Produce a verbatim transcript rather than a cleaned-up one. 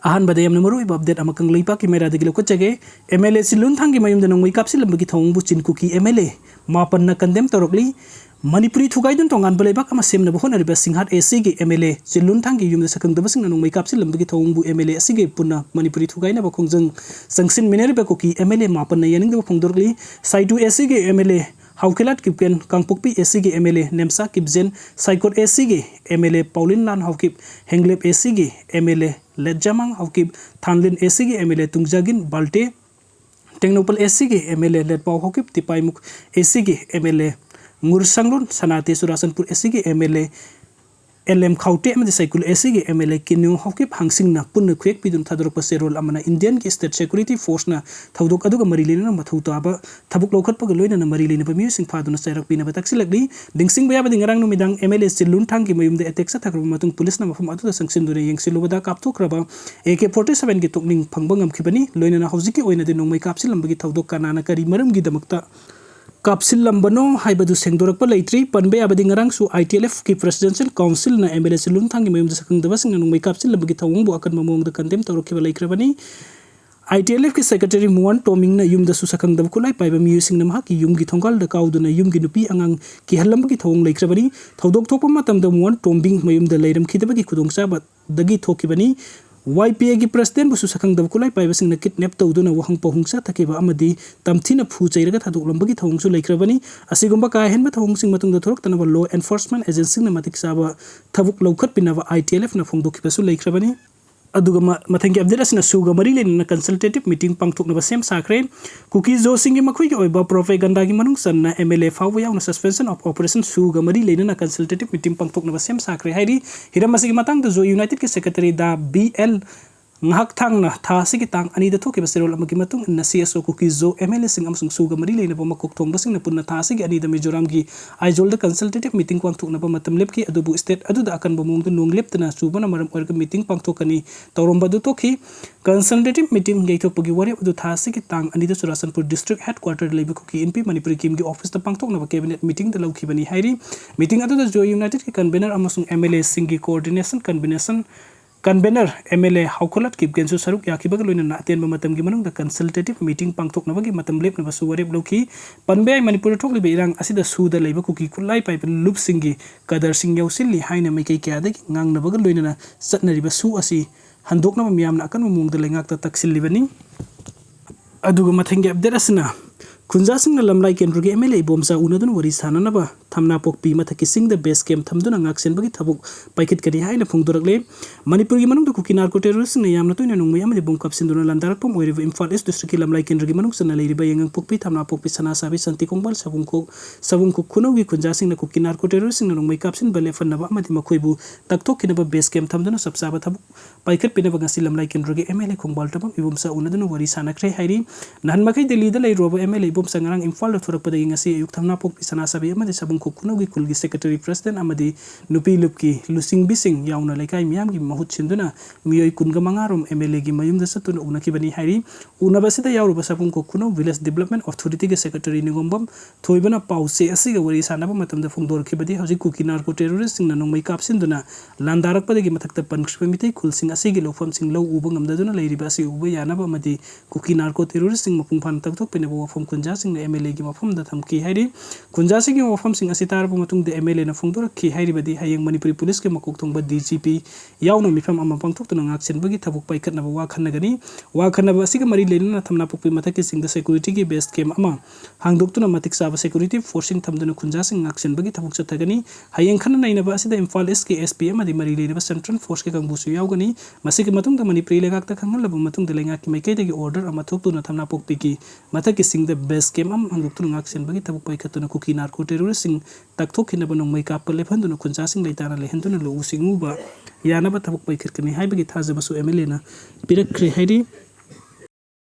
ꯑꯍꯥꯟꯕꯗ ꯌꯥꯝꯅ ꯃꯔꯨꯑꯣꯏꯕ update ꯑꯃ ꯀꯪꯂꯩꯄꯥꯛꯀꯤ ꯃꯩꯔꯥꯗꯒꯤ ꯂꯧꯈꯠꯆꯒꯦ꯫ MLA ꯆꯤꯟꯂꯨꯟꯊꯥꯡꯒꯤ ꯃꯌꯨꯝꯗ ꯅꯣꯡꯃꯩ ꯀꯥꯞꯁꯤꯜꯂꯝꯕꯒꯤ ꯊꯧꯑꯣꯡꯕꯨ ꯆꯤꯟ ꯀꯨꯀꯤ MLA ꯃꯥꯄꯟꯅ condemn ꯇꯧꯔꯛꯂꯤ꯫ ꯃꯅꯤꯄꯨꯔꯤ ꯊꯨꯒꯥꯏꯗꯨꯅ ꯇꯣꯉꯥꯟꯕ ꯂꯩꯕꯥꯛ ꯑꯃ ꯁꯦꯝꯅꯕ ꯍꯣꯠꯅꯔꯤꯕ ꯁꯤꯡꯍꯥꯠ AC ꯒꯤ MLA ꯆꯤꯟꯂꯨꯟꯊꯥꯡꯒꯤ ꯌꯨꯝꯗ ꯁꯛꯈꯪꯗꯕꯁꯤꯡꯅ ꯅꯣꯡꯃꯩ ꯀꯥꯞꯁꯤꯜꯂꯝꯕꯒꯤ ꯊꯧꯑꯣꯡꯕꯨ MLA ꯑꯁꯤꯒꯤ ꯄꯨꯟꯅ ꯃꯅꯤꯄꯨꯔꯤ ꯊꯨꯒꯥꯏꯅꯕ ꯈꯣꯡꯖꯪ ꯆꯪꯁꯤꯟꯃꯤꯟꯅꯔꯤꯕ ꯀꯨꯀꯤ MLA ꯃꯥꯄꯟꯅ ꯌꯥꯅꯤꯡꯗꯕ ꯐꯣꯡꯗꯣꯔꯛꯂꯤ꯫ ꯁꯥꯏꯇꯨ AC ꯒꯤ MLA ꯍꯥꯎꯀꯤꯂꯥꯠ ꯀꯤꯞꯀꯦꯟ, ꯀꯥꯡꯄꯣꯛꯄꯤ AC ꯒꯤ MLA ꯅꯦꯝꯁꯥ ꯀꯤꯞꯖꯦꯟ, ꯁꯥꯏꯀꯣꯠ AC ꯒꯤ MLA ꯄꯥꯎꯂꯤꯟ ꯂꯥꯟ ꯍꯥꯎꯀꯤꯞ, ꯍꯦꯡꯂꯦꯞ AC ꯒꯤ MLA ꯂꯦꯠꯖꯥꯃꯥꯡ ꯍꯥꯎꯀꯤꯞ, ꯊꯥꯟꯂꯤꯟ AC ꯒꯤ MLA ꯇꯨꯡꯖꯥꯒꯤꯟ ꯕꯥꯜꯇꯦ, ꯇꯦꯡꯅꯧꯄꯜ AC ꯒꯤ MLA ꯂꯦꯠꯄꯥꯎ ꯍꯥꯎꯀꯤꯞ, ꯇꯤꯄꯥꯏꯃꯨꯛ AC ꯒꯤ MLA ꯉꯨꯔꯁꯪꯂꯨꯟ, ꯁꯅꯥꯇꯤ ꯆꯨꯔꯥꯆꯥꯟꯄꯨꯔ AC ꯒꯤ MLA ꯑꯦꯜ ꯑꯦꯝ ꯈꯥꯎꯇꯦ ꯑꯃꯗꯤ ꯁꯥꯏꯀꯨꯜ AC ꯒꯤ MLA ꯀꯤꯅ꯭ꯌꯨ ꯍꯥꯎꯀꯤꯞ ꯍꯥꯡꯁꯤꯡꯅ ꯄꯨꯟꯅ ꯈꯨꯌꯦꯛ ꯄꯤꯗꯨꯅ ꯊꯥꯗꯣꯔꯛꯄ ꯆꯦꯔꯣꯜ ꯑꯃꯅ Indian ꯒꯤ state security force ꯅ ꯊꯧꯗꯣꯛ ꯑꯗꯨꯒ ꯃꯔꯤ ꯂꯩꯅꯅ ꯃꯊꯧ ꯇꯥꯕ ꯊꯕꯛ ꯂꯧꯈꯠꯄꯒ ꯂꯣꯏꯅꯅ ꯃꯔꯤ ꯂꯩꯅꯕ ꯃꯤꯑꯣꯏꯁꯤꯡ ꯐꯥꯗꯨꯅ ꯆꯩꯔꯛ ꯄꯤꯅꯕ ꯇꯛꯁꯤꯜꯂꯛꯂꯤ꯫ ꯅꯤꯡꯁꯤꯡꯕ ꯌꯥꯕꯗꯤ, ꯉꯔꯥꯡ ꯅꯨꯃꯤꯗꯥꯡ MLA ꯆꯤꯟꯂꯨꯟꯊꯥꯡꯒꯤ ꯃꯌꯨꯝꯗ attack ꯆꯠꯊꯈ꯭ꯔꯕ ꯃꯇꯨꯡ ꯄꯨꯂꯤꯁꯅ ꯃꯐꯝ ꯑꯗꯨꯗ ꯆꯪꯁꯤꯟꯗꯨꯅ ꯌꯦꯡꯁꯤꯜꯂꯨꯕꯗ ꯀꯥꯞꯊꯣꯛꯈ꯭ꯔꯕ AK forty seven ꯒꯤ ꯇꯣꯛꯅꯤꯡ ꯐꯪꯕ ꯉꯝꯈꯤꯕꯅꯤ꯫ ꯂꯣꯏꯅꯅ ꯍꯧꯖꯤꯛꯀꯤ ꯑꯣꯏꯅꯗꯤ ꯅꯣꯡꯃꯩ ꯀꯥꯞꯁꯤꯜꯂꯝꯕꯒꯤ ꯊꯧꯗꯣꯛ ꯀꯅꯥꯅ ꯀꯔꯤ ꯃꯔꯝꯒꯤꯗꯃꯛꯇ ꯀꯥꯞꯁꯤꯜꯂꯝꯕꯅꯣ ꯍꯥꯏꯕꯗꯨ ꯁꯦꯡꯗꯣꯔꯛꯄ ꯂꯩꯇ꯭ꯔꯤ꯫ ꯄꯟꯕ ꯌꯥꯕꯗꯤ, ꯉꯔꯥꯡꯁꯨ ITLF ꯀꯤ Presidential Council ꯅ MLA ꯆꯤꯟꯂꯨꯟꯊꯥꯡꯒꯤ ꯃꯌꯨꯝꯗ ꯁꯛꯈꯪꯗꯕꯁꯤꯡꯅ ꯅꯣꯡꯃꯩ ꯀꯥꯞꯁꯤꯜꯂꯝꯕꯒꯤ ꯊꯧꯑꯣꯡꯕꯨ ꯑꯀꯟꯕ ꯃꯑꯣꯡꯗ condemn ꯇꯧꯔꯛꯈꯤꯕ ꯂꯩꯈ꯭ꯔꯕꯅꯤ꯫ ITLF ꯀꯤ secretary ꯃꯨꯋꯥꯟ ꯇꯣꯃꯤꯡꯅ ꯌꯨꯝꯗꯁꯨ ꯁꯛꯈꯪꯗꯕ ꯈꯨꯠꯂꯥꯏ ꯄꯥꯏꯕ ꯃꯤꯑꯣꯏꯁꯤꯡꯅ ꯃꯍꯥꯛꯀꯤ ꯌꯨꯝꯒꯤ ꯊꯣꯡꯒꯥꯜꯗ ꯀꯥꯎꯗꯨꯅ ꯌꯨꯝꯒꯤ ꯅꯨꯄꯤ ꯑꯉꯥꯡ ꯀꯤꯍꯜꯂꯝꯕꯒꯤ ꯊꯧꯑꯣꯡ ꯂꯩꯈ꯭ꯔꯕꯅꯤ꯫ ꯊꯧꯗꯣꯛ ꯊꯣꯛꯄ ꯃꯇꯝꯗ ꯃꯨꯋꯥꯟ ꯇꯣꯝꯕꯤꯡ ꯃꯌꯨꯝꯗ ꯂꯩꯔꯝꯈꯤꯗꯕꯒꯤ ꯈꯨꯗꯣꯡꯆꯥꯕꯗꯒꯤ ꯊꯣꯛꯈꯤꯕꯅꯤ꯫ YPA ꯒꯤ president ꯕꯨꯁꯨ ꯁꯛꯈꯪꯗꯕ ꯈꯨꯠꯂꯥꯏ ꯄꯥꯏꯕꯁꯤꯡꯅ kidnap ꯇꯧꯗꯨꯅ ꯋꯥꯍꯪ ꯄꯥꯎꯍꯪ ꯆꯠꯊꯈꯤꯕ ꯑꯃꯗꯤ ꯇꯝꯊꯤꯅ ꯐꯨ ꯆꯩꯔꯒ ꯊꯥꯗꯣꯛꯂꯝꯕꯒꯤ ꯊꯧꯑꯣꯡꯁꯨ ꯂꯩꯈ꯭ꯔꯕꯅꯤ꯫ ꯑꯁꯤꯒꯨꯝꯕ ꯀꯥ ꯍꯦꯟꯕ ꯊꯧꯑꯣꯡꯁꯤꯡ ꯃꯇꯨꯡꯗ ꯊꯣꯔꯛꯇꯅꯕ law enforcement agency ꯁꯤꯡꯅ ꯃꯇꯤꯛ ꯆꯥꯕ ꯊꯕꯛ ꯂꯧꯈꯠꯄꯤꯅꯕ ITLF ꯅ ꯐꯣꯡꯗꯣꯛꯈꯤꯕꯁꯨ ꯂꯩꯈ꯭ꯔꯕꯅꯤ꯫ ꯑꯗꯨꯒ ꯃ-, ꯃꯊꯪꯒꯤ update ꯑꯁꯤꯅ ꯁꯨꯒ ꯃꯔꯤ ꯂꯩꯅꯅ consultative meeting ꯄꯥꯡꯊꯣꯛꯅꯕ ꯁꯦꯝ ꯁꯥꯈ꯭ꯔꯦ꯫ ꯀꯨꯀꯤ ꯖꯣꯁꯤꯡꯒꯤ ꯃꯈꯣꯏꯒꯤ ꯑꯣꯏꯕ propaganda ꯒꯤ ꯃꯅꯨꯡ ꯆꯟꯅ MLA ꯐꯥꯎꯕ ꯌꯥꯎꯅ suspension of operation ꯁꯨꯒ ꯃꯔꯤ ꯂꯩꯅꯅ consultative meeting ꯄꯥꯡꯊꯣꯛꯅꯕ ꯁꯦꯝ ꯁꯥꯈ꯭ꯔꯦ ꯍꯥꯏꯔꯤ꯫ ꯍꯤꯔꯝ ꯑꯁꯤꯒꯤ ꯃꯇꯥꯡꯗ Zo United ꯀꯤ secretary ꯗꯥ BL ꯉꯥꯏꯍꯥꯛ ꯊꯥꯡꯅ ꯊꯥ ꯑꯁꯤꯒꯤ ꯇꯥꯡ ꯑꯅꯤꯗ ꯊꯣꯛꯈꯤꯕ ꯆꯦꯔꯣꯜ ꯑꯃꯒꯤ ꯃꯇꯨꯡ ꯏꯟꯅ, CSO ꯀꯨꯀꯤ ꯖꯣ MLA ꯁꯤꯡ ꯑꯃꯁꯨꯡ ꯁꯨꯒ ꯃꯔꯤ ꯂꯩꯅꯕ ꯃꯀꯣꯛ ꯊꯣꯡꯕꯁꯤꯡꯅ ꯄꯨꯟꯅ ꯊꯥ ꯑꯁꯤꯒꯤ ꯑꯅꯤꯗ ꯃꯤꯖꯣꯔꯥꯝꯒꯤ ꯑꯥꯏꯖꯣꯜꯗ consultative meeting ꯄꯥꯡꯊꯣꯛꯅꯕ ꯃꯇꯝ ꯂꯦꯞꯈꯤ꯫ ꯑꯗꯨꯕꯨ state ꯑꯗꯨꯗ ꯑꯀꯟꯕ ꯃꯑꯣꯡꯗ ꯅꯣꯡ ꯂꯦꯞꯇꯅ ꯆꯨꯕꯅ ꯃꯔꯝ ꯑꯣꯏꯔꯒ meeting ꯄꯥꯡꯊꯣꯛꯀꯅꯤ ꯇꯧꯔꯝꯕ ꯑꯗꯨ ꯇꯣꯛꯈꯤ꯫ Consultative meeting ꯌꯩꯊꯣꯛꯄꯒꯤ ꯋꯥꯔꯦꯞ ꯑꯗꯨ ꯊꯥ ꯑꯁꯤꯒꯤ ꯇꯥꯡ ꯑꯅꯤꯗ ꯆꯨꯔꯥꯆꯥꯟꯄꯨꯔ district headquarter ꯗ ꯂꯩꯕ ꯀꯨꯀꯤ ꯏꯟꯄꯤ ꯃꯅꯤꯄꯨꯔꯤ ꯀꯤꯝꯒꯤ office ꯇ ꯄꯥꯡꯊꯣꯛꯅꯕ cabinet meeting ꯗ ꯂꯧꯈꯤꯕꯅꯤ ꯍꯥꯏꯔꯤ꯫ Meeting ꯑꯗꯨꯗ Zo United ꯀꯤ convener ꯑꯃꯁꯨꯡ MLA ꯁꯤꯡꯒꯤ coordination convention Convener M L A ꯍꯥꯎꯈꯣꯂꯠ ꯀꯤꯞꯒꯦꯟꯁꯨ ꯁꯔꯨꯛ ꯌꯥꯈꯤꯕꯒ ꯂꯣꯏꯅꯅ ꯑꯇꯦꯟꯕ ꯃꯇꯝꯒꯤ ꯃꯅꯨꯡꯗ consultative meeting ꯄꯥꯡꯊꯣꯛꯅꯕꯒꯤ ꯃꯇꯝ ꯂꯦꯞꯅꯕꯁꯨ ꯋꯥꯔꯦꯞ ꯂꯧꯈꯤ꯫ ꯄꯟꯕ ꯌꯥꯏ, ꯃꯅꯤꯄꯨꯔꯗ ꯊꯣꯛꯂꯤꯕ ꯏꯔꯥꯡ ꯑꯁꯤꯗ ꯁꯨꯗ ꯂꯩꯕ ꯀꯨꯀꯤ ꯈꯨꯠꯂꯥꯏ ꯄꯥꯏꯕ ꯂꯨꯞꯁꯤꯡꯒꯤ ꯀꯗꯔꯁꯤꯡ ꯌꯥꯎꯁꯤꯜꯂꯤ ꯍꯥꯏꯅ ꯃꯥꯏꯀꯩ ꯀꯌꯥꯗꯒꯤ ꯉꯥꯡꯅꯕꯒ ꯂꯣꯏꯅꯅ ꯆꯠꯅꯔꯤꯕ ꯁꯨ ꯑꯁꯤ ꯍꯟꯗꯣꯛꯅꯕ ꯃꯤꯌꯥꯝꯅ ꯑꯀꯟꯕ ꯃꯑꯣꯡꯗ ꯂꯩꯉꯥꯛꯇ ꯇꯛꯁꯤꯜꯂꯤꯕꯅꯤ꯫ ꯑꯗꯨꯒ ꯃꯊꯪꯒꯤ update ꯑꯁꯤꯅ ꯈꯨꯟꯖꯥꯁꯤꯡꯅ ꯂꯝꯂꯥꯏ ꯀꯦꯟꯗ꯭ꯔꯒꯤ M L A ꯏꯕꯣꯝꯆꯥ ꯎꯅꯗꯨꯅ ꯋꯥꯔꯤ ꯁꯥꯅꯅꯕ ꯊꯝꯅꯥꯄꯣꯛꯄꯤ ꯃꯊꯛꯀꯤ ꯆꯤꯡꯗ base camp ꯊꯝꯗꯨꯅ ꯉꯥꯛꯁꯦꯟꯕꯒꯤ ꯊꯕꯛ ꯄꯥꯏꯈꯠꯀꯅꯤ ꯍꯥꯏꯅ ꯐꯣꯡꯗꯣꯔꯛꯂꯦ꯫ ꯃꯅꯤꯄꯨꯔꯒꯤ ꯃꯅꯨꯡꯗ ꯀꯨꯀꯤ narco terroristꯁꯤꯡꯅ ꯌꯥꯝꯅ ꯇꯣꯏꯅ ꯅꯣꯡꯃꯩ ꯑꯃꯗꯤ ꯕꯣꯝ ꯀꯥꯞꯁꯤꯟꯗꯨꯅ ꯂꯥꯟꯗꯥꯔꯛꯐꯝ ꯑꯣꯏꯔꯤꯕ ꯏꯝꯐꯥꯜ East districtꯀꯤ ꯂꯝꯂꯥꯏ ꯀꯦꯟꯗ꯭ꯔꯒꯤ ꯃꯅꯨꯡ ꯆꯟꯅ ꯂꯩꯔꯤꯕ ꯌꯥꯏꯉꯪꯄꯣꯛꯄꯤ, ꯊꯝꯅꯥꯄꯣꯛꯄꯤ, ꯁꯅꯥꯁꯥꯕꯤ, ꯁꯥꯟꯇꯤ ꯈꯣꯡꯕꯥꯜ, ꯁꯕꯨꯡꯈꯣꯛ, ꯁꯕꯨꯡꯈꯣꯛ ꯈꯨꯅꯧꯒꯤ ꯈꯨꯟꯖꯥꯁꯤꯡꯅ ꯀꯨꯀꯤ narco terroristꯁꯤꯡꯅ ꯅꯣꯡꯃꯩ ꯀꯥꯞꯁꯤꯟꯕ ꯂꯦꯞꯍꯟꯅꯕ ꯑꯃꯗꯤ ꯃꯈꯣꯏꯕꯨ ꯇꯛꯊꯣꯛꯈꯤꯅꯕ base camp ꯊꯝꯗꯨꯅ ꯆꯞ ꯆꯥꯕ ꯊꯕꯛ ꯄꯥꯏꯈꯠꯄꯤꯅꯕ ꯉꯁꯤ ꯂꯝꯂꯥꯏ ꯀꯦꯟꯗ꯭ꯔꯒꯤ M L A ꯈꯣꯡꯕꯥꯜ ꯇꯝꯐꯝ ꯏꯕꯣꯝꯆꯥ ꯎꯅꯗꯨꯅ ꯋꯥꯔꯤ ꯁꯥꯅꯈ꯭ꯔꯦ ꯍꯥꯏꯔꯤ꯫ ꯅꯍꯥꯟ ꯃꯈꯩ ꯗꯤꯜꯂꯤꯗ ꯂꯩꯔꯨꯔꯕ M L A ꯏꯕꯣꯝꯆꯥ ꯉꯔꯥꯡ ꯏꯝꯐꯥꯜꯗ ꯊꯣꯔꯛꯄꯗꯒꯤ ꯉꯁꯤ ꯑꯌꯨꯛ ꯊꯝꯅꯥꯄꯣꯛꯄꯤ, ꯁꯅꯥꯁꯥꯕꯤ ꯑꯃꯗꯤ ꯁꯕꯨꯡꯈꯣꯛ ꯈꯨꯅꯧꯒꯤ ꯈꯨꯜꯒꯤ secretary, president ꯑꯃꯗꯤ ꯅꯨꯄꯤ ꯂꯨꯞꯀꯤ ꯂꯨꯆꯤꯡꯕꯤꯁꯤꯡ ꯌꯥꯎꯅ ꯂꯩꯀꯥꯏ ꯃꯤꯌꯥꯝꯒꯤ ꯃꯍꯨꯠ ꯁꯤꯟꯗꯨꯅ ꯃꯤꯑꯣꯏ ꯀꯨꯟꯒ ꯃꯉꯥ ꯔꯣꯝ M L Aꯒꯤ ꯃꯌꯨꯝꯗ ꯆꯠꯇꯨꯅ ꯎꯅꯈꯤꯕꯅꯤ ꯍꯥꯏꯔꯤ꯫ ꯎꯅꯕ ꯑꯁꯤꯗ ꯌꯥꯎꯔꯨꯕ ꯁꯕꯨꯡꯈꯣꯛ ꯈꯨꯅꯧ village development authorityꯒꯤ secretary ꯅꯤꯉꯣꯝꯕꯝ ꯊꯣꯏꯕꯅ ꯄꯥꯎꯆꯦ ꯑꯁꯤꯒ ꯋꯥꯔꯤ ꯁꯥꯟꯅꯕ ꯃꯇꯝꯗ ꯐꯣꯡꯗꯣꯔꯛꯈꯤꯕꯗꯤ ꯍꯧꯖꯤꯛ ꯀꯨꯀꯤ narco terroristꯁꯤꯡꯅ ꯅꯣꯡꯃꯩ ꯀꯥꯞꯁꯤꯟꯗꯨꯅ ꯂꯥꯟꯗꯥꯔꯛꯄꯗꯒꯤ ꯃꯊꯛꯇ ꯄꯟꯈ꯭ꯔꯤꯕ ꯃꯤꯇꯩ ꯈꯨꯜꯁꯤꯡ ꯑꯁꯤꯒꯤ ꯂꯧꯐꯝꯁꯤꯡ ꯂꯧ ꯎꯕ ꯉꯝꯗꯗꯨꯅ ꯂꯩꯔꯤꯕ ꯑꯁꯤ ꯎꯕ ꯌꯥꯅꯕ ꯑꯃꯗꯤ ꯀꯨꯀꯤ narco terroristꯁꯤꯡ ꯃꯄꯨꯡ ꯐꯥꯅ ꯇꯛꯊꯣꯛꯄꯤꯅꯕ ꯋꯥꯐꯝ ꯈꯨꯟꯖꯥꯁꯤꯡꯅ M L Aꯒꯤ ꯃꯐꯝꯗ ꯊꯝꯈꯤ ꯍꯥꯏꯔꯤ꯫ ꯈꯨꯟꯖꯥꯁꯤꯡꯒꯤ ꯋꯥꯐꯝꯁꯤꯡ ꯑꯁꯤ ꯇꯥꯔꯕ ꯃꯇꯨꯡꯗ M L Aꯅ ꯐꯣꯡꯗꯣꯔꯛꯈꯤ ꯍꯥꯏꯔꯤꯕꯗꯤ ꯍꯌꯦꯡ ꯃꯅꯤꯄꯨꯔꯤ ꯄꯨꯂꯤꯁꯀꯤ ꯃꯀꯣꯛ ꯊꯣꯡꯕ D G P ꯌꯥꯎꯅ ꯃꯤꯐꯝ ꯑꯃ ꯄꯥꯡꯊꯣꯛꯇꯨꯅ ꯉꯥꯛꯁꯦꯟꯕꯒꯤ ꯊꯕꯛ ꯄꯥꯏꯈꯠꯅꯕ ꯋꯥ ꯈꯟꯅꯒꯅꯤ꯫ ꯋꯥ ꯈꯟꯅꯕ ꯑꯁꯤꯒ ꯃꯔꯤ ꯂꯩꯅꯅ ꯊꯝꯅꯥꯄꯣꯛꯄꯤ ꯃꯊꯛꯀꯤ ꯆꯤꯡꯗ securityꯒꯤ base camp ꯑꯃ ꯍꯥꯡꯗꯣꯛꯇꯨꯅ ꯃꯇꯤꯛ ꯆꯥꯕ security forceꯁꯤꯡ ꯊꯝꯗꯨꯅ ꯈꯨꯟꯖꯥꯁꯤꯡ ꯉꯥꯛꯁꯦꯟꯕꯒꯤ ꯊꯕꯛ ꯆꯠꯊꯒꯅꯤ꯫ ꯍꯌꯦꯡ ꯈꯟꯅ ꯅꯩꯅꯕ ꯑꯁꯤꯗ ꯏꯝꯐꯥꯜ Eastꯀꯤ S P ꯑꯃꯗꯤ ꯃꯔꯤ ꯂꯩꯅꯕ central forceꯀꯤ ꯀꯥꯡꯕꯨꯁꯨ ꯌꯥꯎꯒꯅꯤ꯫ ꯃꯁꯤꯒꯤ ꯃꯇꯨꯡꯗ ꯃꯅꯤꯄꯨꯔꯤ ꯂꯩꯉꯥꯛꯇ ꯈꯪꯍꯜꯂꯕ ꯃꯇꯨꯡꯗ ꯂꯩꯉꯥꯛꯀꯤ ꯃꯥꯏꯀꯩꯗꯒꯤ order ꯑꯃ ꯊꯣꯛꯇꯨꯅ ꯊꯝꯅꯥꯄꯣꯛꯄꯤꯒꯤ ꯃꯊꯛꯀꯤ ꯆꯤꯡꯗ base camp ꯑꯃ ꯍꯥꯡꯗꯣꯛꯇꯨꯅ ꯉꯥꯛꯁꯦꯟꯕꯒꯤ ꯊꯕꯛ ꯄꯥꯏꯈꯠꯇꯨꯅ ꯀꯨꯀꯤ narco terroristꯁꯤꯡ ꯇꯛꯊꯣꯛꯈꯤꯅꯕ ꯅꯣꯡꯃꯩ ꯀꯥꯞꯄ ꯂꯦꯞꯍꯟꯗꯨꯅ ꯈꯨꯟꯖꯥꯁꯤꯡ ꯂꯩꯇꯥꯅ ꯂꯩꯍꯟꯗꯨꯅ ꯂꯧꯎ ꯁꯤꯡꯎꯕ ꯌꯥꯅꯕ ꯊꯕꯛ ꯄꯥꯏꯈꯠꯀꯅꯤ ꯍꯥꯏꯕꯒꯤ ꯊꯥꯖꯕꯁꯨ M L Aꯅ ꯄꯤꯔꯛꯈ꯭ꯔꯦ ꯍꯥꯏꯔꯤ꯫